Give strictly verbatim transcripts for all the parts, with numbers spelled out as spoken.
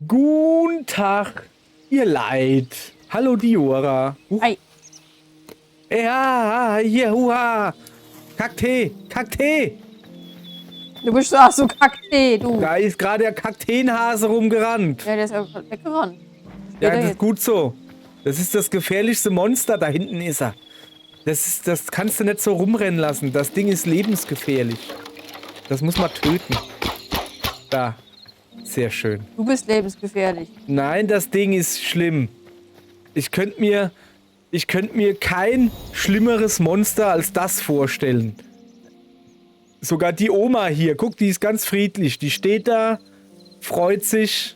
Guten Tag, ihr Leit. Hallo, Diora. Huch. Ei, Ja, hier, huha. Kacktee, Kacktee. Du bist doch so Kacktee, du. Da ist gerade der Kackteenhase rumgerannt. Ja, der ist einfach weggerannt. Ja, Geht er das ist jetzt? Gut so. Das ist das gefährlichste Monster. Da hinten ist er. Das, ist, das kannst du nicht so rumrennen lassen. Das Ding ist lebensgefährlich. Das muss man töten. Da. Sehr schön. Du bist lebensgefährlich. Nein, das Ding ist schlimm. Ich könnte mir, ich könnte mir kein schlimmeres Monster als das vorstellen. Sogar die Oma hier, guck, die ist ganz friedlich. Die steht da, freut sich.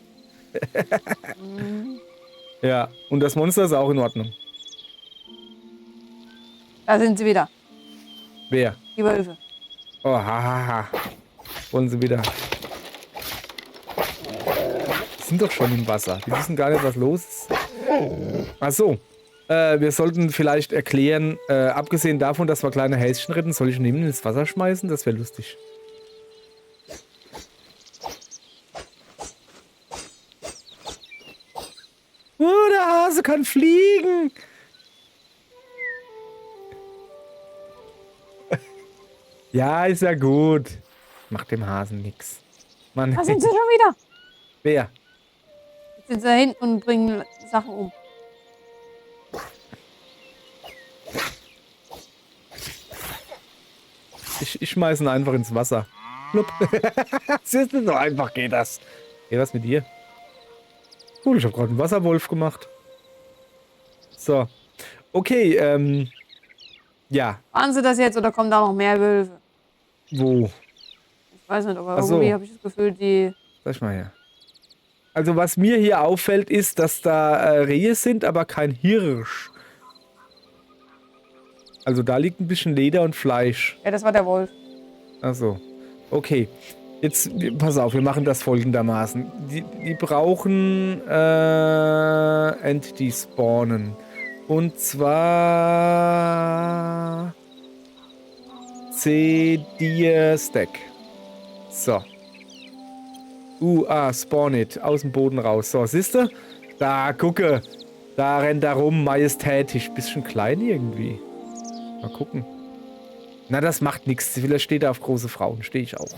Ja, und das Monster ist auch in Ordnung. Da sind sie wieder, Wer? die Wölfe. Oh, hahaha. Wollen sie wieder. Die sind doch schon im Wasser. Die wissen gar nicht, was los ist. Ach so. Äh, wir sollten vielleicht erklären, äh, abgesehen davon, dass wir kleine Häschen retten, soll ich ihn ins Wasser schmeißen? Das wäre lustig. Oh, der Hase kann fliegen. Ja, ist ja gut. Macht dem Hasen nix. Mann. Da sind sie schon wieder. Wer? Jetzt sind sie da hinten und bringen Sachen um. Ich, ich schmeiß ihn einfach ins Wasser. Plupp. Siehst du, so einfach geht das. Hey, was mit dir? Cool, ich hab gerade einen Wasserwolf gemacht. So. Okay, ähm. Ja, Waren sie das jetzt oder kommen da noch mehr Wölfe? Wo? Ich weiß nicht, aber Ach so. Irgendwie habe ich das Gefühl, die... Sag ich mal her. Also was mir hier auffällt, ist, dass da äh, Rehe sind, aber kein Hirsch. Also da liegt ein bisschen Leder und Fleisch. Ja, das war der Wolf. Ach so. Okay. Jetzt, wir- pass auf, wir machen das folgendermaßen. Die, die brauchen äh, Entity spawnen. Und zwar C D Stack. So. U A, spawn it. Aus dem Boden raus. So, siehste? Da, gucke. Da rennt er rum, majestätisch. Bisschen klein irgendwie. Mal gucken. Na, das macht nix. Vielleicht steht er auf große Frauen. Stehe ich auch.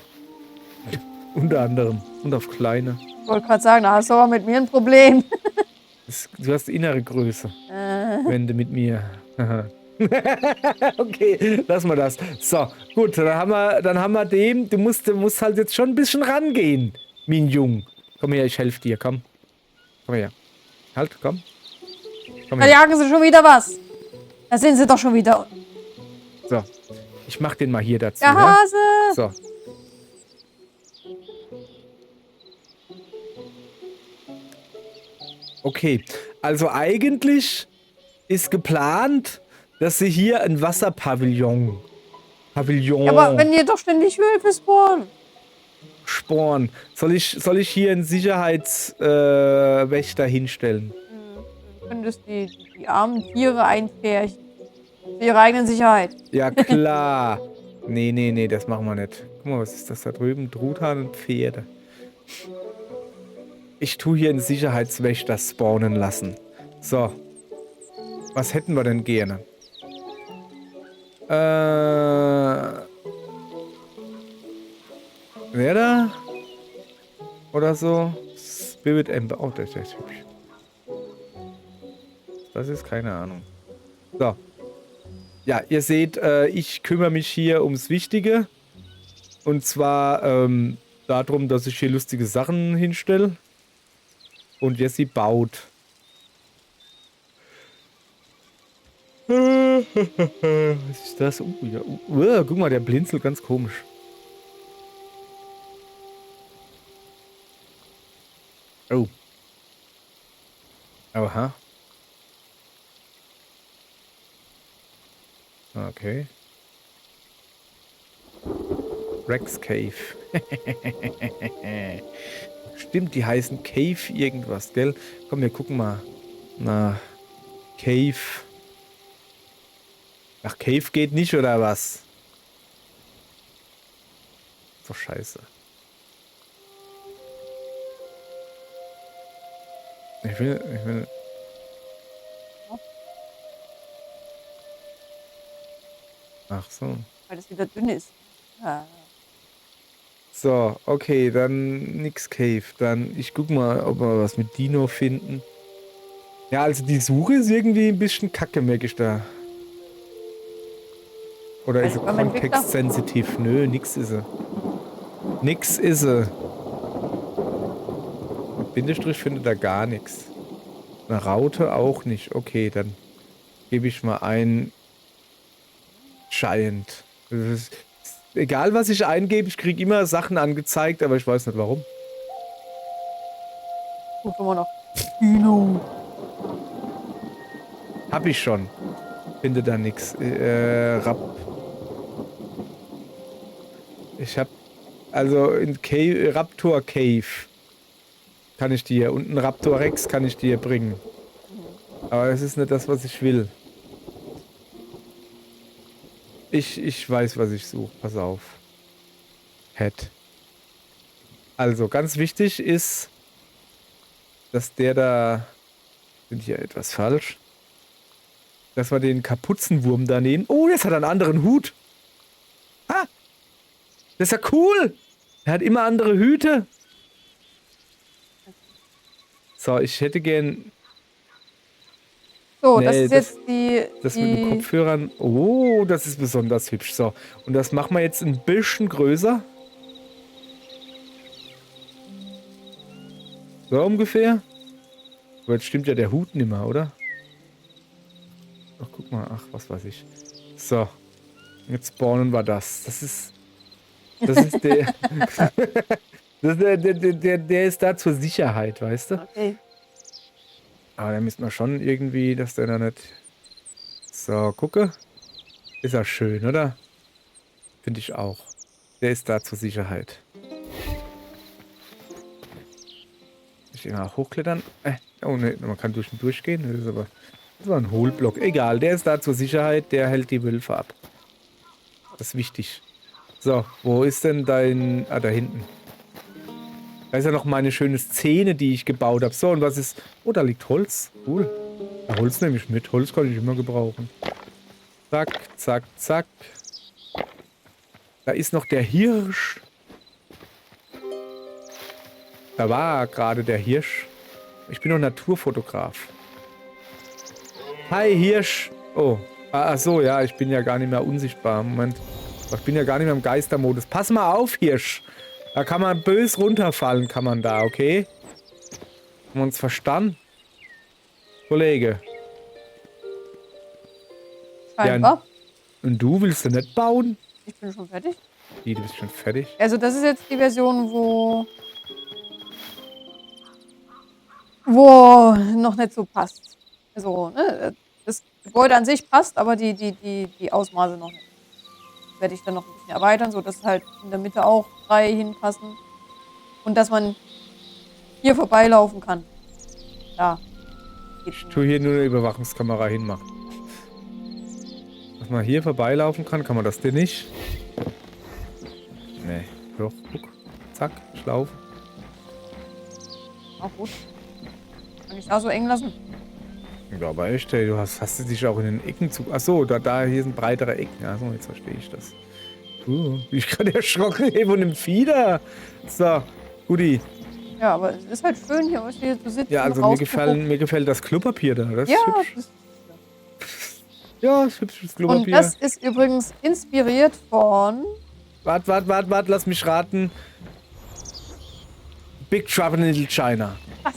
Unter anderem. Und auf kleine. Ich wollte gerade sagen, da hast du aber mit mir ein Problem. Das, du hast innere Größe. Äh, Wenn du mit mir. Okay, lass mal das. So, gut, dann haben wir, dann haben wir dem. Du musst, du musst halt jetzt schon ein bisschen rangehen, mein Jung. Komm her, ich helf dir, komm. Komm her. Halt, komm. Komm da her. Jagen sie schon wieder was. Da sind sie doch schon wieder. So. Ich mach den mal hier dazu. Der Ja? Hase. So. Okay, also eigentlich ist geplant, dass sie hier ein Wasserpavillon. Pavillon. Ja, aber wenn hier doch ständig Wölfe spawnen. Sporn. Soll ich, soll ich hier einen Sicherheitswächter äh, Wächter hinstellen? Du könntest die, die armen Tiere einpferchen. Für ihre eigene Sicherheit. Ja, klar. Nee, nee, nee, das machen wir nicht. Guck mal, was ist das da drüben? Truthahn und Pferde. Ich tu hier einen Sicherheitswächter spawnen lassen. So. Was hätten wir denn gerne? Äh. Wer da? Oder so? Spirit Ember. Oh, der, der ist hübsch. Das ist keine Ahnung. So. Ja, ihr seht, äh, ich kümmere mich hier ums Wichtige. Und zwar ähm, darum, dass ich hier lustige Sachen hinstelle. Und Jesse baut. Was ist das? Uh, ja, uh, uh, guck mal, der blinzelt ganz komisch. Oh. Oha. Okay. Rex Cave. Stimmt, die heißen Cave irgendwas, gell? Komm, wir gucken mal. Na, Cave. Ach, Cave geht nicht, oder was? So scheiße. Ich will, ich will. Ach so. Weil das wieder dünn ist. Ja. So, okay, dann nix Cave. Dann, ich guck mal, ob mer was mit Dino finden. Ja, also die Suche is irgendwie e bissche kacke, merk ich da. Oder is Also er beim Entwickler- kontextsensitiv? Nö, nix is er. Nix is er. Mit Bindestrich findet er gar nix. Eine Raute auch nicht. Okay, dann geb ich mal ein Giant. Das is, egal was ich eingebe, ich krieg immer Sachen angezeigt, aber ich weiß nicht warum. Such immer noch. Dino. Hab ich schon. Finde da nix. Äh, Rap. Ich hab, also in Cave, Raptor Cave kann ich dir und ein Raptor Rex kann ich dir bringen. Aber es ist nicht das, was ich will. Ich, ich weiß, was ich suche. Pass auf. Head. Also, ganz wichtig ist, dass der da, bin ich ja etwas falsch, dass man den Kapuzenwurm da nehmen. Oh, jetzt hat er einen anderen Hut. Ah! Das ist ja cool! Er hat immer andere Hüte. So, ich hätte gern So, das Nee, ist das- jetzt die. das die mit den Kopfhörern. Oh, das ist besonders hübsch. So, und das machen wir jetzt ein bisschen größer. So ungefähr. Aber jetzt stimmt ja der Hut nimmer, oder? Ach, guck mal. Ach, was weiß ich. So. Jetzt spawnen wir das. Das ist. Das ist der. Das ist der, der, der, der, der ist da zur Sicherheit, weißt du? Okay. Aber da müssen wir schon irgendwie, dass der da nicht. So, gucke. Ist er schön, oder? Finde ich auch. Der ist da zur Sicherheit. Ich immer hochklettern. Äh, oh ne, man kann durch ihn durchgehen. Das ist aber. Das war ein Hohlblock. Egal, der ist da zur Sicherheit. Der hält die Wölfe ab. Das ist wichtig. So, wo ist denn dein. Ah, da hinten. Da ist ja noch meine schöne Szene, die ich gebaut habe. So, und was ist. Oh, da liegt Holz. Cool. Ja, Holz nehme ich mit. Holz kann ich immer gebrauchen. Zack, zack, zack. Da ist noch der Hirsch. Da war gerade der Hirsch. Ich bin doch Naturfotograf. Hi, Hirsch. Oh. Ah, ach so, ja, ich bin ja gar nicht mehr unsichtbar. Moment. Ich bin ja gar nicht mehr im Geistermodus. Pass mal auf, Hirsch. Da kann man bös runterfallen, kann man da, okay? Haben wir uns verstanden? Kollege. Scheinbar. Und du willst du nicht bauen? Ich bin schon fertig. Wie, du bist schon fertig? Also das ist jetzt die Version, wo wo noch nicht so passt. Also, ne, das Gebäude an sich passt, aber die, die, die, die Ausmaße noch nicht. Werde ich dann noch ein bisschen erweitern, sodass halt in der Mitte auch drei hinpassen. Und dass man hier vorbeilaufen kann. Da. Ich tu hier nur eine Überwachungskamera hinmachen. Dass man hier vorbeilaufen kann, kann man das denn nicht? Nee. Doch, guck. Zack, ich laufe. Auch gut. Kann ich da so eng lassen? Ja, aber echt, ey, du hast, hast du dich auch in den Ecken zu. Ach so, da, da, hier sind breitere Ecken. Ach so, jetzt verstehe ich das. Uh, ich bin gerade erschrocken, ey, von dem Vieh da. So, Guti. Ja, aber es ist halt schön, hier, hier zu sitzen. Ja, also mir, rauszugucken. Gefallen, mir gefällt das Klopapier da. Das Ja, ist hübsch. Das, Ja, ist hübsches und Klopapier. Das ist übrigens inspiriert von. Wart, wart, wart, wart, lass mich raten. Big Trouble in Little China. Was?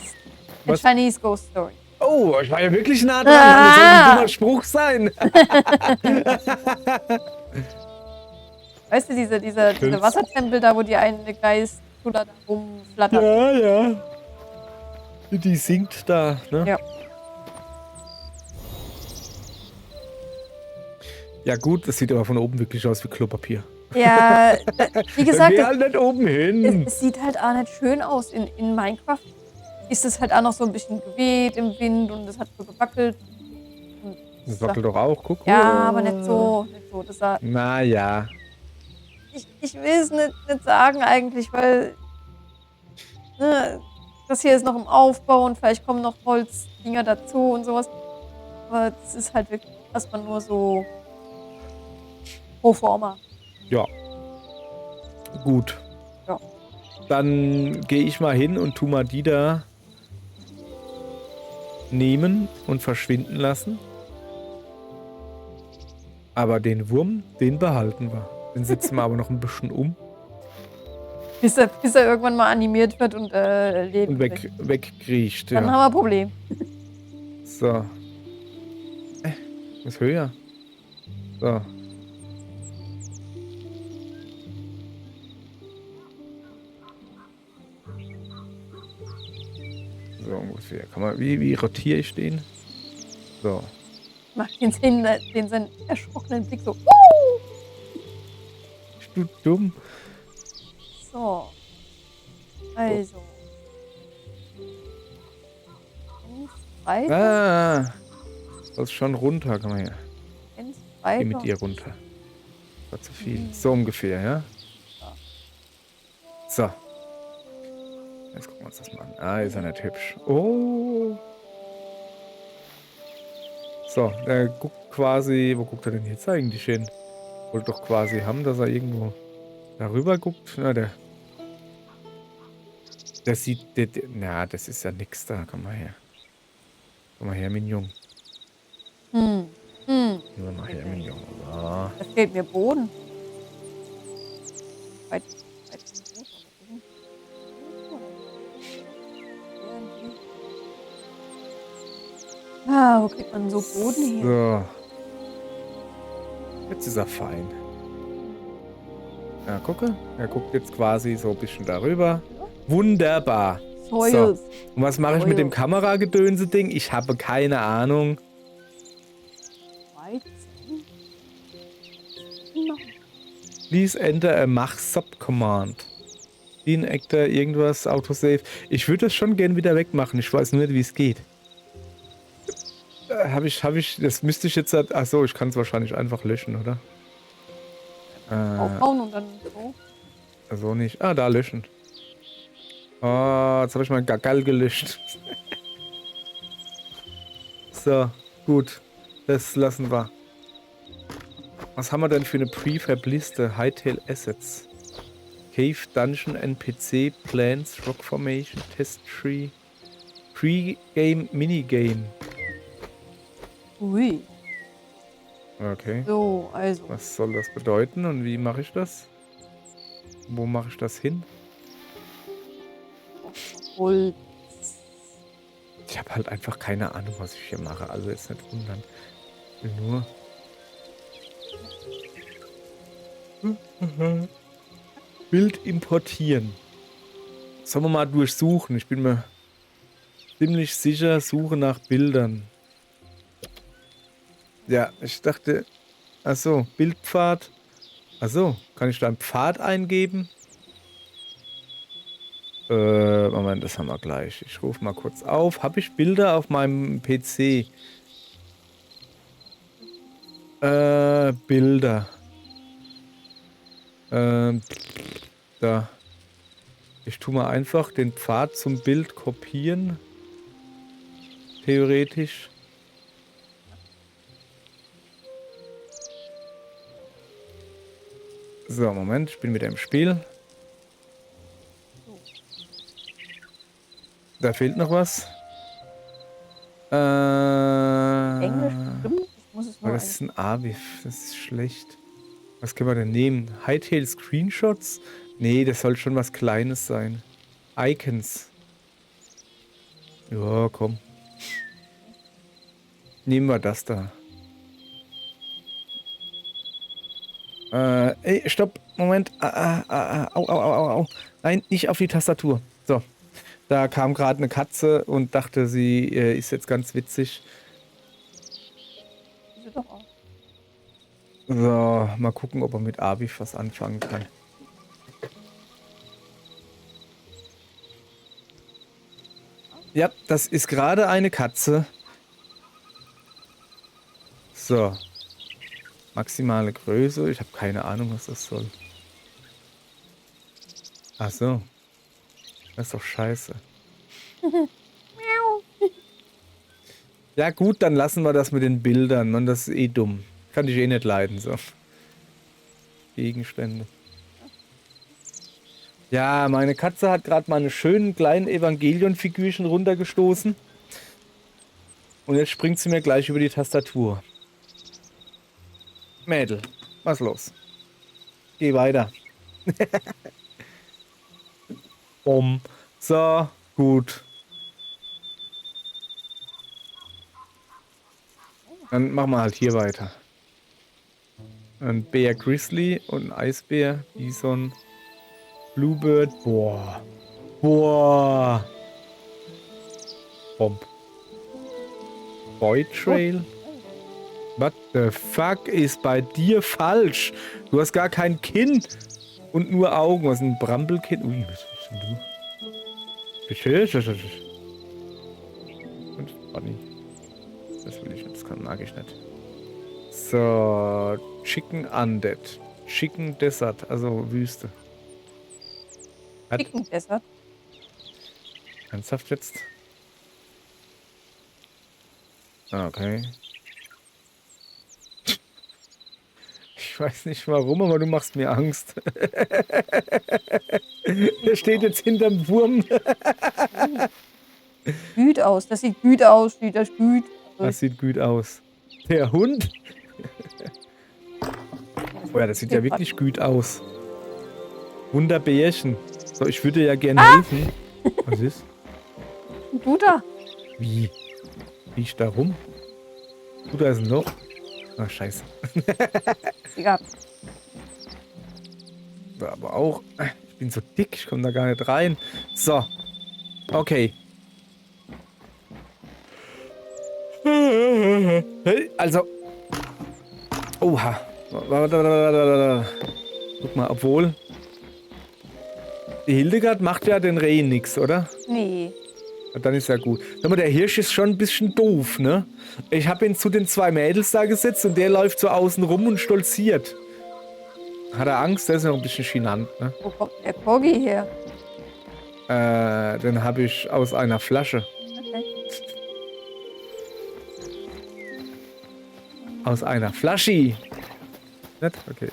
Was? A Chinese Ghost Story. Oh, ich war ja wirklich nah dran. Das soll ein dummer Spruch sein. Weißt du, diese, diese, diese Wassertempel da, wo die eine Geist da rumflattert. Ja, ja. Die singt da, ne? Ja. Ja gut, das sieht aber von oben wirklich aus wie Klopapier. Ja, da, wie gesagt, Wenn wir halt nicht oben hin. Es, es sieht halt auch nicht schön aus. In, in Minecraft ist es halt auch noch so ein bisschen geweht im Wind und es hat so gewackelt. Das wackelt doch auch, guck. Ja, aber nicht so, nicht so. Das sah, Naja. ich, ich will es nicht, nicht sagen eigentlich, weil ne, Das hier ist noch im Aufbau und vielleicht kommen noch Holzdinger dazu und sowas. Aber das ist halt wirklich erstmal nur so pro forma. Ja. Gut. Ja. Dann geh ich mal hin und tu mal die da nehmen und verschwinden lassen. Aber den Wurm, den behalten wir. Den setzen wir aber noch ein bisschen um. Bis er, bis er irgendwann mal animiert wird und äh, erledigt Und wird. weg, wegkriecht. Dann Ja. Haben wir ein Problem. So. Äh, ist höher. So. So ungefähr. Kann man, wie, wie rotiere ich den? So. Macht den, den, den seinen erschrockenen Blick so. Uh! Bist du dumm? So. Also. Eins weiter, Ah! Das ist schon runter. Komm mal her. eins Geh mit weiter. Dir runter. War zu viel. So ungefähr, ja? So. Jetzt gucken wir uns das mal an. Ah, ist ja nicht hübsch. Oh. So, der guckt quasi, wo guckt er denn jetzt eigentlich hin? Wollte doch quasi haben, dass er irgendwo darüber guckt. Na, der. Der sieht, der, der, na, das ist ja nix da. Komm mal her. Komm mal her, mein Jung. Hm. Hm. Komm mal her, mein Jung. So. Da fehlt mir Boden. Weit, weit zum Boden. Ah, wo kriegt man so Boden her? So. Jetzt ist er fein. Ja, gucke. Er guckt jetzt quasi so ein bisschen darüber. Wunderbar. Soils. Und was mache ich mit dem Soils. Kameragedönse-Ding? Ich habe keine Ahnung. Weizen. Please enter a Mach Subcommand. Deactivate irgendwas, Autosave. Ich würde das schon gern wieder wegmachen. Ich weiß nur nicht, wie es geht. Äh, hab ich, hab ich, das müsste ich jetzt halt, ach so, ich kann es wahrscheinlich einfach löschen, oder? Äh, Aufbauen und dann so. also nicht. Ah, da löschen. Ah, jetzt habe ich mein Gagall gelöscht. So, gut. Das lassen wir. Was haben wir denn für eine Prefab-Liste? Hightail Assets. Cave, Dungeon, N P C, Plants, Rock Formation, Test Tree, Pre-Game, Minigame. Ui. Okay. So, also. Was soll das bedeuten und wie mache ich das? Wo mache ich das hin? Holz. Ich habe halt einfach keine Ahnung, was ich hier mache. Also jetzt nicht wundern. Ich will nur Bild importieren. Sollen wir mal durchsuchen? Ich bin mir ziemlich sicher, Suche nach Bildern. Ja, ich dachte, ach so, Bildpfad. Ach so, kann ich da einen Pfad eingeben? Äh, Moment, das haben wir gleich. Ich rufe mal kurz auf. Habe ich Bilder auf meinem P C? Äh, Bilder. Ähm, da. Ich tu mal einfach den Pfad zum Bild kopieren. Theoretisch. So, Moment, ich bin wieder im Spiel. Da fehlt noch was. Äh, Englisch bestimmt. Ich muss es Aber nur das ist ein Avif, das ist schlecht. Was können wir denn nehmen? Hightail Screenshots? Nee, das soll schon was Kleines sein. Icons. Ja, komm. Nehmen wir das da. Äh, ey, stopp. Moment. Ah, ah, ah, ah. Au, au, au, au, au. Nein, nicht auf die Tastatur. So. Da kam gerade eine Katze und dachte, sie äh, ist jetzt ganz witzig. Ist doch auch. So, mal gucken, ob er mit Avif was anfangen kann. Ja, das ist gerade eine Katze. So. Maximale Größe. Ich habe keine Ahnung, was das soll. Ach so. Das ist doch scheiße. Ja gut, dann lassen wir das mit den Bildern, Mann, das ist eh dumm. Kann ich eh net leiden, so. Gegenstände. Ja, meine Katze hat grad meine schönen kleinen Evangelion-Figürchen runtergestoßen. Und jetzt springt sie mir gleich über die Tastatur. Mädel, was los? Geh weiter. Bumm. So, gut. Dann machen wir halt hier weiter. Ein Bär Grizzly und ein Eisbär, Bison, Bluebird. Boah. Boah. Bomb. Boy Trail? What the fuck ist bei dir falsch? Du hast gar kein Kinn und nur Augen. Was ist ein Brambelkinn? Ui, was bist denn du? Und Bunny. Das will ich nicht, das kann, mag ich nicht. So, Chicken Undead. Chicken Desert, also Wüste. Hat Chicken Desert? Ernsthaft jetzt? Ah, okay. Ich weiß nicht warum, aber du machst mir Angst. Der steht jetzt hinterm Wurm. Gut aus, das sieht gut aus, sieht das gut. Das sieht gut aus. Der Hund? Oh ja, das sieht ja wirklich gut aus. Wunderbärchen. So, ich würde ja gerne helfen. Was ist? Du da? Wie? Liegt da rum? Du, da ist ein Loch. Ach, scheiße. Egal. Da aber auch. Ich bin so dick, ich komm da gar nicht rein. So. Okay. Also. Oha. Warte, warte, warte, warte, warte. Guck mal, obwohl. Die Hildegard macht ja den Reh nix, oder? Nee. Ja, dann ist ja gut. Sag mal, der Hirsch ist schon ein bisschen doof, ne? Ich hab ihn zu den zwei Mädels da gesetzt und der läuft so außen rum und stolziert. Hat er Angst? Der ist noch ein bisschen schinant, ne? Wo kommt der Korgi her? Äh, den hab ich aus einer Flasche. Okay. Aus einer Flaschi. Nicht? Okay.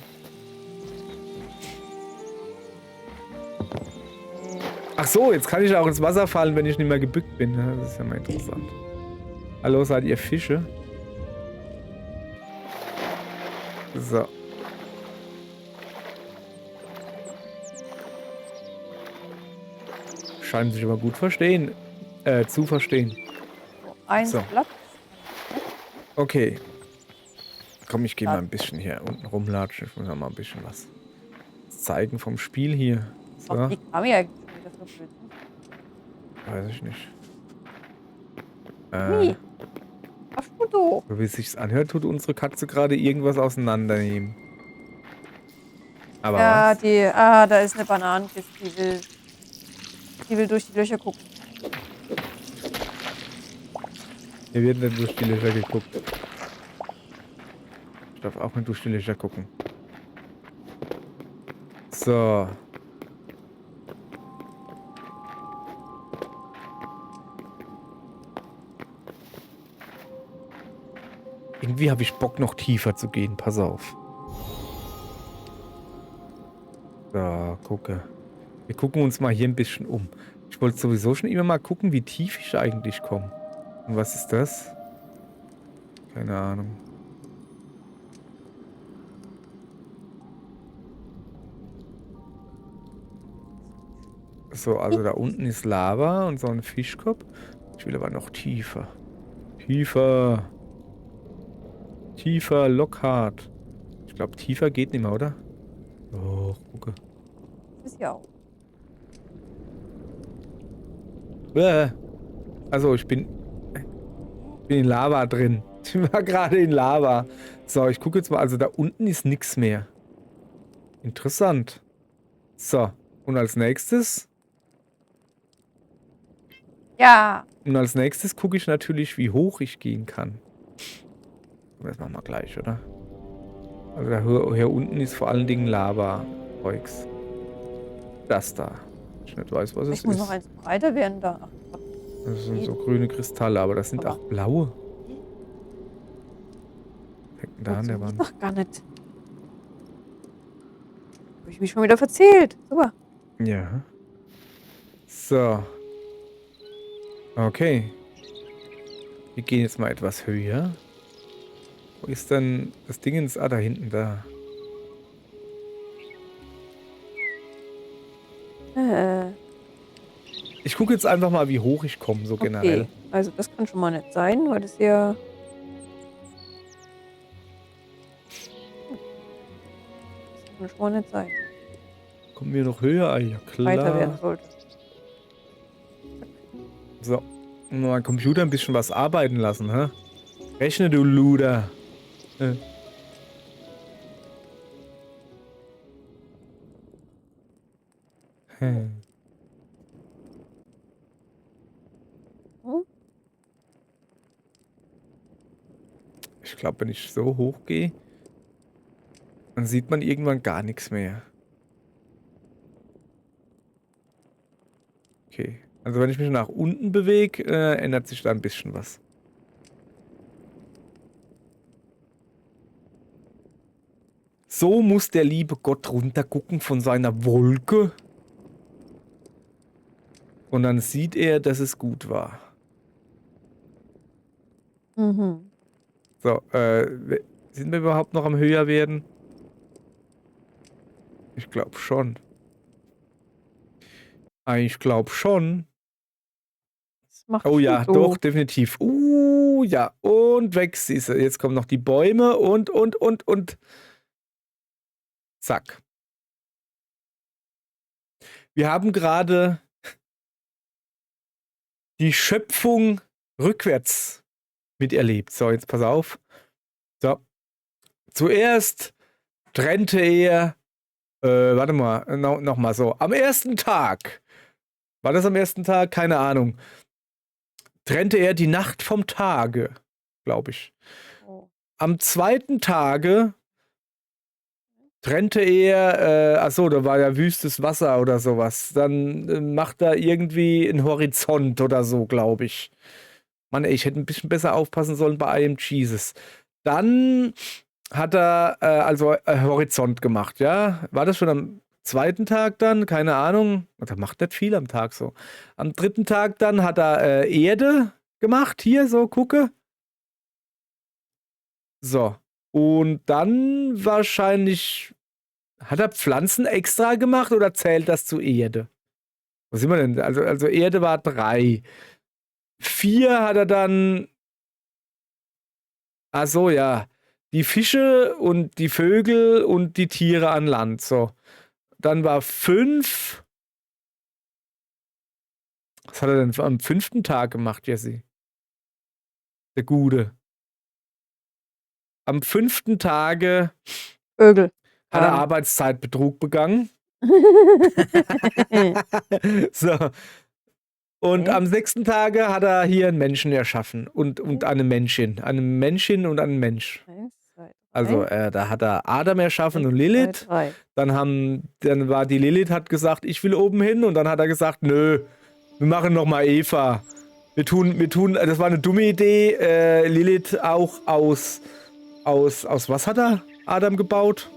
Ach so, jetzt kann ich auch ins Wasser fallen, wenn ich nicht mehr gebückt bin. Ja, das ist ja mal interessant. Hallo, seid ihr Fische? So. Scheinen sich aber gut verstehen, äh, zu verstehen. Eins So. Platz. Okay. Komm, ich geh mal ein bisschen hier unten rumlatschen. Ich muss noch mal ein bisschen was zeigen vom Spiel hier. So. Ach, die kam ja eigentlich schon wieder so blöd. Weiß ich nicht. Äh, Wie? Was tust du? So wie es sich anhört, tut unsere Katze gerade irgendwas auseinandernehmen. Aber ja, was? Die, ah, da ist eine Bananenkiste, die will, die will durch die Löcher gucken. Hier wird nicht durch die Löcher geguckt. Ich darf auch nicht durch die Löcher gucken. So. Irgendwie hab ich Bock, noch tiefer zu gehen. Pass auf. So, gucke. Wir gucken uns mal hier ein bisschen um. Ich wollte sowieso schon immer mal gucken, wie tief ich eigentlich komme. Und was ist das? Keine Ahnung. So, also da unten ist Lava und so ein Fischkopf. Ich will aber noch tiefer. Tiefer. Tiefer, Lockhart. Ich glaub, tiefer geht nimmer, oder? Oh, gucke. Ist ja auch. Äh. Also, ich bin, bin in Lava drin. Ich war gerade in Lava. So, ich gucke jetzt mal. Also, da unten ist nix mehr. Interessant. So, und als nächstes? Ja. Und als nächstes gucke ich natürlich, wie hoch ich gehen kann. Aber das machen wir gleich, oder? Also da hier, hier unten ist vor allen Dingen Lava-Zeugs. Das da. Ich nicht weiß, was es ist. Ich muss noch eins breiter werden da. Ach Gott. Das sind so grüne Kristalle, aber das sind auch blaue. Hängt da an der Wand. Doch gar net. Hab ich mich schon wieder verzählt. Super. Ja. So. Okay. Wir gehen jetzt mal etwas höher. Wo ist denn das Dingens? Ah, da hinten, da. Äh, Ich gucke jetzt einfach mal, wie hoch ich komme, so generell. Okay, also das kann schon mal net sein, weil das ja. Das kann schon mal net sein. Kommen wir noch höher? Ah, ja, klar. Weiter werden sollte. So. Mal meinen Computer ein bisschen was arbeiten lassen, hä? Rechne, du Luder. Äh. Hm. Hm? Ich glaube, wenn ich so hoch gehe, dann sieht man irgendwann gar nichts mehr. Okay. Also wenn ich mich nach unten bewege, äh, ändert sich da ein bisschen was. So muss der liebe Gott runtergucken von seiner Wolke. Und dann sieht er, dass es gut war. Mhm. So, äh, we- sind wir überhaupt noch am Höherwerden? Ich glaube schon. Ah, ich glaube schon. Das macht Oh ja, so. Doch, definitiv. Uh, ja. Und weg, siehste. Jetzt kommen noch die Bäume und, und, und, und. Zack. Wir haben gerade die Schöpfung rückwärts miterlebt. So, jetzt pass auf. So. Zuerst trennte er, äh, warte mal, no, nochmal so. Am ersten Tag, war das am ersten Tag? Keine Ahnung. Trennte er die Nacht vom Tage, glaube ich. Oh. Am zweiten Tage trennte er, äh, ach so, da war ja wüstes Wasser oder sowas. Dann äh, macht er irgendwie einen Horizont oder so, glaube ich. Mann, ey, ich hätte ein bisschen besser aufpassen sollen bei I Am Jesus. Dann hat er äh, also äh, Horizont gemacht, ja? War das schon am zweiten Tag dann? Keine Ahnung. Der macht nicht viel am Tag so. Am dritten Tag dann hat er äh, Erde gemacht, hier so, gucke. So. Und dann wahrscheinlich, hat er Pflanzen extra gemacht oder zählt das zu Erde? Wo sind wir denn? Also, also Erde war drei. Vier hat er dann. Ach so, ja. Die Fische und die Vögel und die Tiere an Land. So. Dann war fünf. Was hat er denn am fünften Tag gemacht, Jesse? Der Gute. Am fünften Tage Vögel. Hat er Ähm. Arbeitszeitbetrug begangen? So. Und Okay. Am sechsten Tage hat er hier einen Menschen erschaffen und, und eine Menschin. Eine Menschin und einen Mensch. Eins, zwei, drei. Also äh, da hat er Adam erschaffen und Eins, Lilith. Zwei, drei. Dann haben, dann war die Lilith, hat gesagt, ich will oben hin. Und dann hat er gesagt, nö, wir machen noch mal Eva. Wir tun, wir tun, das war eine dumme Idee, äh, Lilith auch aus, aus, aus was hat er Adam gebaut?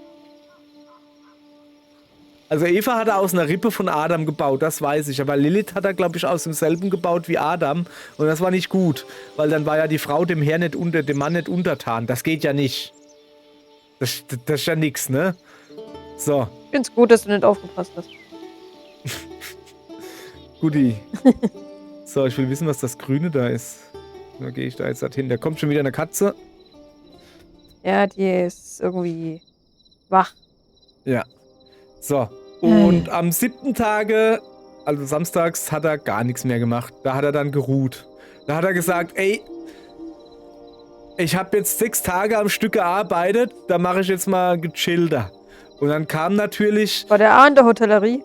Also Eva hat er aus einer Rippe von Adam gebaut, das weiß ich. Aber Lilith hat er, glaube ich, aus demselben gebaut wie Adam. Und das war nicht gut, weil dann war ja die Frau dem Herr nicht unter, dem Mann nicht untertan. Das geht ja nicht. Das, das ist ja nix, ne? So, Ich find's gut, dass du nicht aufgepasst hast. Guti. So, ich will wissen, was das Grüne da ist. Da gehe ich da jetzt halt hin. Da kommt schon wieder eine Katze. Ja, die ist irgendwie wach. Ja. So. Und am siebten Tage, also samstags, hat er gar nichts mehr gemacht. Da hat er dann geruht. Da hat er gesagt, ey, ich habe jetzt sechs Tage am Stück gearbeitet, da mache ich jetzt mal gechillter. Und dann kam natürlich War der A in der Hotellerie?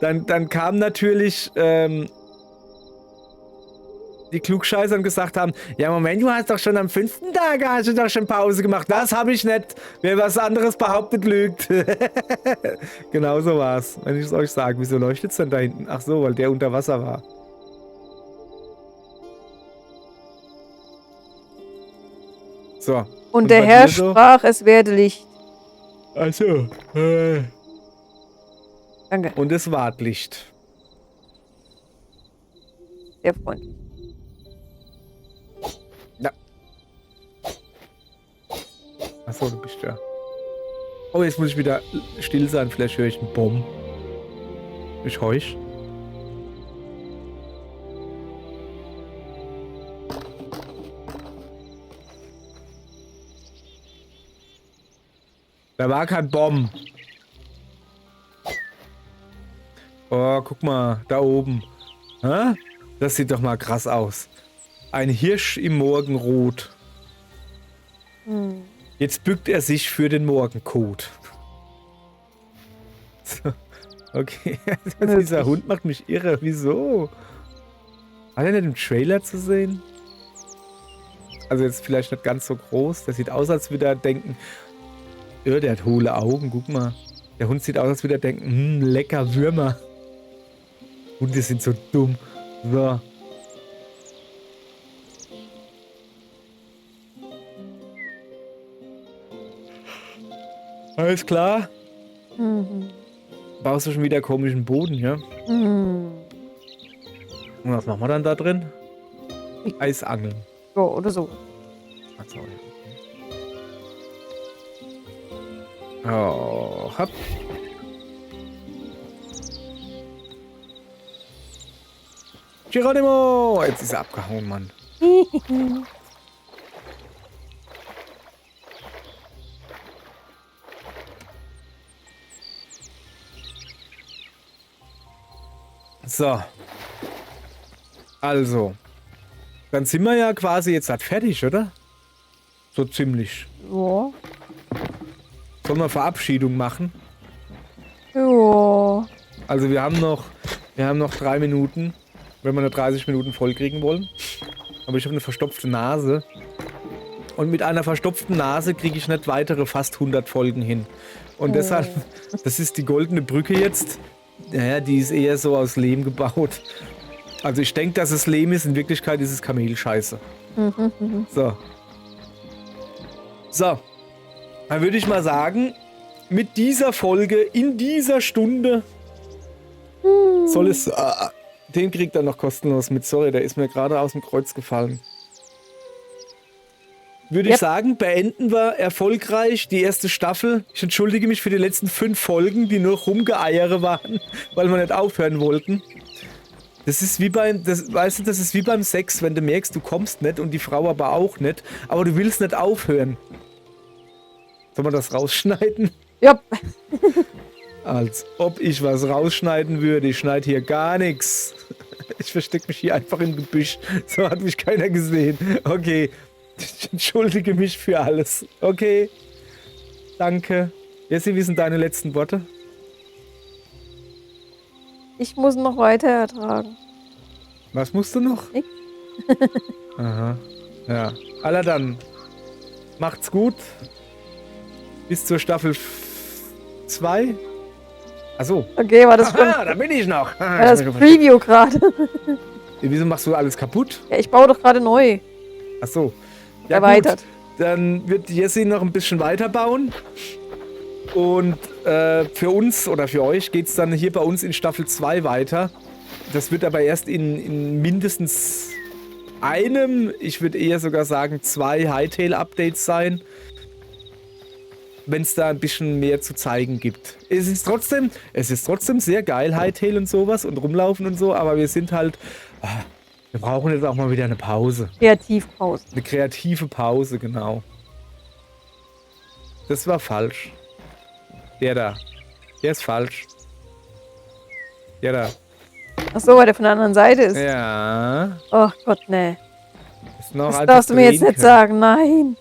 dann, dann kam natürlich ähm, die Klugscheißer und gesagt haben, ja Moment, du hast doch schon am fünften Tage, hast du doch schon Pause gemacht. Das habe ich nicht. Wer was anderes behauptet, lügt. Genau so war's, wenn ich es euch sage. Wieso leuchtet's denn da hinten? Ach so, weil der unter Wasser war. So. Und der Herr sprach, es werde Licht. Also. Äh, Danke. Und es ward Licht. Sehr freundlich. Ja. Achso, du bist ja. Oh, jetzt muss ich wieder still sein. Vielleicht höre ich einen Bomb. Ich horch. Da war kein Bomb. Oh, guck mal, da oben. Hä? Das sieht doch mal krass aus. Ein Hirsch im Morgenrot. Hm. Jetzt bückt er sich für den Morgenkot. So, okay, dieser Möglich. Hund macht mich irre. Wieso? War der nicht im Trailer zu sehen? Also jetzt vielleicht nicht ganz so groß. Der sieht aus, als würde er denken, ja, der hat hohle Augen, guck mal. Der Hund sieht aus, als würde er denken, hm, lecker Würmer. Hunde sind so dumm. So. Alles klar? Mhm. Baust du schon wieder komischen Boden, ja? Mhm. Und was machen wir dann da drin? Eisangeln. Ja, oder so. Ach so, ja. Oh, hopp. Geronimo! Jetzt ist er abgehauen, Mann. So. Also. Dann sind wir ja quasi jetzt halt fertig, oder? So ziemlich. Ja. Sollen wir Verabschiedung machen? Ja. Also wir haben noch, wir haben noch drei Minuten, wenn wir eine dreißig Minuten voll kriegen wollen. Aber ich habe eine verstopfte Nase. Und mit einer verstopften Nase kriege ich nicht weitere fast hundert Folgen hin. Und deshalb, das ist die goldene Brücke jetzt. Naja, die ist eher so aus Lehm gebaut. Also ich denke, dass es Lehm ist, in Wirklichkeit ist es Kamelscheiße. So. So. Dann würde ich mal sagen, mit dieser Folge, in dieser Stunde, soll es. Ah, den kriegt er noch kostenlos mit. Sorry, der ist mir gerade aus dem Kreuz gefallen. Würde ich Yep. sagen, beenden wir erfolgreich die erste Staffel. Ich entschuldige mich für die letzten fünf Folgen, die nur Rumgeeiere waren, weil wir nicht aufhören wollten. Das ist wie beim, das, weißt du, das ist wie beim Sex, wenn du merkst, du kommst nicht und die Frau aber auch nicht, aber du willst nicht aufhören. Soll man das rausschneiden? Ja. Als ob ich was rausschneiden würde. Ich schneide hier gar nichts. Ich verstecke mich hier einfach im Gebüsch. So hat mich keiner gesehen. Okay. Ich entschuldige mich für alles. Okay. Danke. Jessie, wie sind deine letzten Worte? Ich muss noch weiter ertragen. Was musst du noch? Nix. Aha. Ja. Alla dann. Macht's gut. Bis zur Staffel zwei. Achso. Okay, war das schon Ah, da bin ich noch. war das Preview gerade? Wieso machst du alles kaputt? Ja, ich baue doch gerade neu. Achso. Erweitert. Gut. Dann wird Jessie noch ein bisschen weiterbauen. Und äh, für uns oder für euch geht's dann hier bei uns in Staffel zwei weiter. Das wird aber erst in, in mindestens einem, ich würde eher sogar sagen, zwei Hytale-Updates sein. Wenn's da ein bisschen mehr zu zeigen gibt. Es ist trotzdem, es ist trotzdem sehr geil, Hytale und sowas und rumlaufen und so, aber wir sind halt. Ah, wir brauchen jetzt auch mal wieder eine Pause. Kreativpause. Eine kreative Pause, genau. Das war falsch. Der da. Der ist falsch. Der da. Ach so, weil der von der anderen Seite ist. Ja. Oh Gott, nee. Ist noch Das einfach darfst du mir jetzt drehen nicht sagen, nein.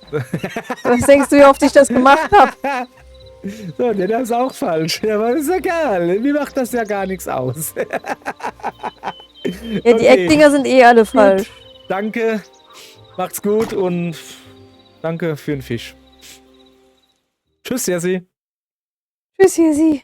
Was denkst du, wie oft ich das gemacht habe? können. So, der da ist auch falsch. Ja, aber ist egal. Mir macht das ja gar nichts aus. Ja, die Okay. Eckdinger sind eh alle falsch. Danke. Macht's gut und danke für den Fisch. Tschüss, Jessie. Tschüss, Jessie.